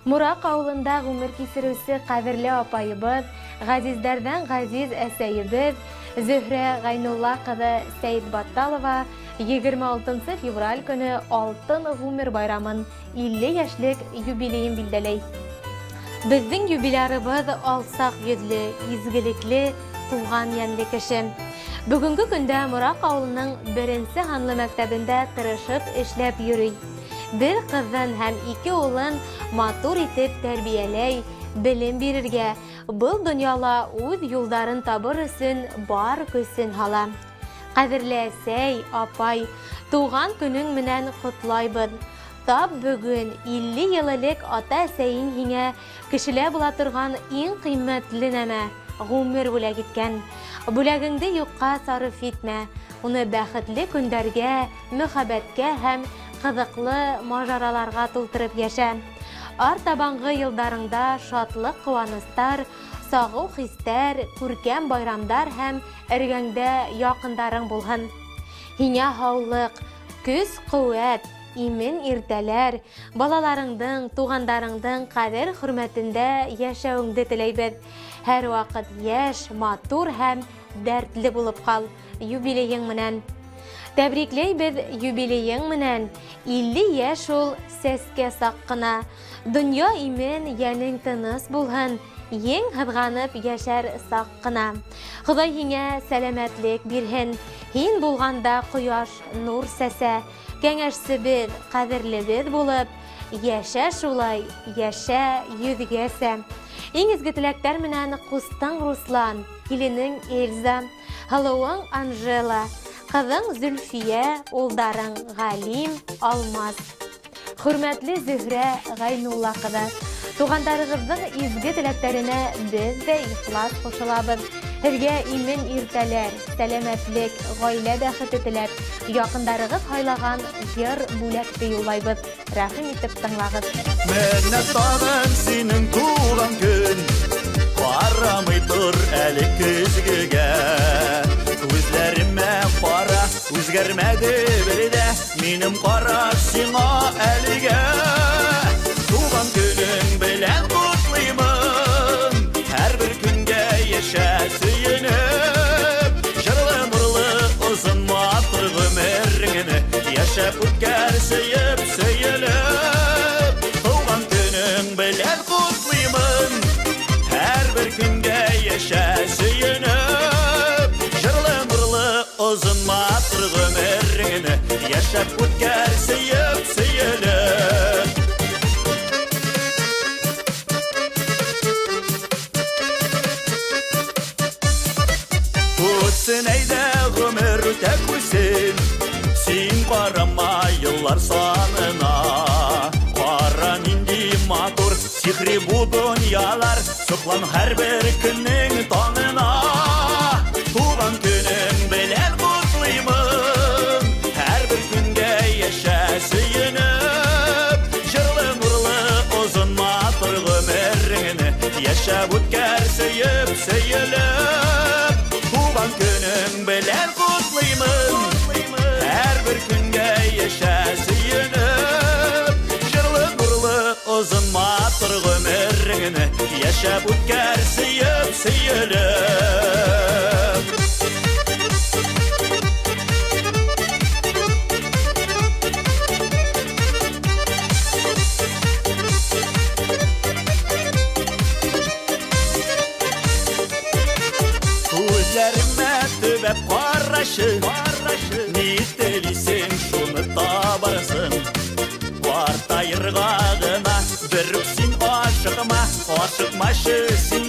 Мораҡ ауылында ғүмер кисереүсе ҡәҙерле апайыбыҙ, ғәзиздәрҙән ғәзиз әсәйебеҙ Зөһрә Ғәйнулла ҡыҙы Сәйетбатталова 26 февраль көнө алтын ғүмер байрамын 50 йәшлек юбилейын билдәләй. Беҙҙең юбилярыбыҙ алсаҡ йөҙлө, изгелекле, туған йәнле кеше. Бөгөнгө көндә Мораҡ ауылының беренсе һанлы мәктәбендә тырышып эшләп йөрөй. Бер ҡыҙын һәм ике улын матур итеп тәрбиәләй, белем бирергә, был донъяла үҙ юлдарын табыр өсөн бар көсөн һала. Ҡәҙерле әсәй, апай, тыуған көнөң менән ҡотлайбыҙ. Тап бөгөн 50 йыл элек ата-әсәйең һиңә кешелә була торған иң ҡиммәтле нәмә ғүмер бүләк иткән. Бүләгеңде юҡҡа сарыф итмә, уны бәхетле көндәргә, мөхәббәткә һәм ҡыҙыҡлы мажараларға тултырып йәшә. Артабанғы йылдарыңда шатлыҡ, ҡыуаныстар, сағыу хистәр, күркәм байрамдар һәм эргәңдә яҡындарың булһын. Һиңә һаулыҡ, көс, ҡеүәт, имен иртәләр, балаларыңдың, туғандарыңдың ҡәҙер хөрмәтендә йәшәүеңде теләйбеҙ. Һәр ваҡыт йәш, матур һәм дәртле булып ҡал юбилейың менән. Тәбрикләйбеҙ юбилейың менән. 50 йәш ул сәскә саҡ ҡына. Донъя имен, йәнең тыныс булһын, ең һыҙғанып йәшәр саҡ ҡына. Хоҙай һиңә сәләмәтлек бирһен. Һин булғанда ҡояш нур сәсә. Кәңәшсебеҙ, ҡәҙерлебеҙ булып, йәшә шулай, йәшә йөҙгәсә. Иң изге теләктәр менән ҡустың Руслан, киленең Эльза, һылыуың Анжела, ҡыҙың Зөлфиә, улдарың Ғалим, Алмаз. Хөрмәтле Зөһрә Ғәйнулла ҡыҙы, туғандарығыҙҙың изге теләктәренә беҙ ҙә ихлас ҡушылабыҙ. Һеҙгә имен иртәләр, сәләмәтлек, ғаилә бәхете теләп, яҡындарығыҙ һайлаған йыр бүләкте юллайбыҙ. Рәхим итеп тыңлағыҙ. Менә тағын синең туған көн, ҡарамай тор әле көҙгөгә. Күҙләремә ҡара, үҙгәрмәде бер ҙә минең ҡараш сиңа әлегә. Туған көнөң белән ҡотлаймын, һәр бер көнгә йәшә сөйөнөп. Җырлы нурлы озын матур ғүмереңне йәшәп үткәр сөйөп сөйөлөп. Туған көнөң белән ҡотлаймын, һәр бер көнгә йәшә сөйөнөп. Җырлы нурлы озын матур ғүмереңне йәшәп үткәр сөйөп сөйөлөп. Үтсен әйҙә ғүмер үтә күрсен, син ҡарама йыллар санына. Ҡара ниндәй матур сихри бу донъялар, соҡлан һәр бер көнөң таңына. Туған көнөң белән ҡотлаймын, һәр бер көнгә йәшә сөйөнөп. Җырлы нурлы озын матур ғүмереңне йәшәп үткәр сөйөп сөйөлөп. Туған көнөң белән ҡотлаймын, һәр бер көнгә йәшә сөйөнөп. Җырлы нурлы озын матур ғүмереңне йәшәп үткәр сөйөп сөйөлөп. Күҙләремә төбәп ҡарашы, ни телисең шуны табарсың. Ҡартайырға ғына бер үк син ашыҡма, ашыҡмашы син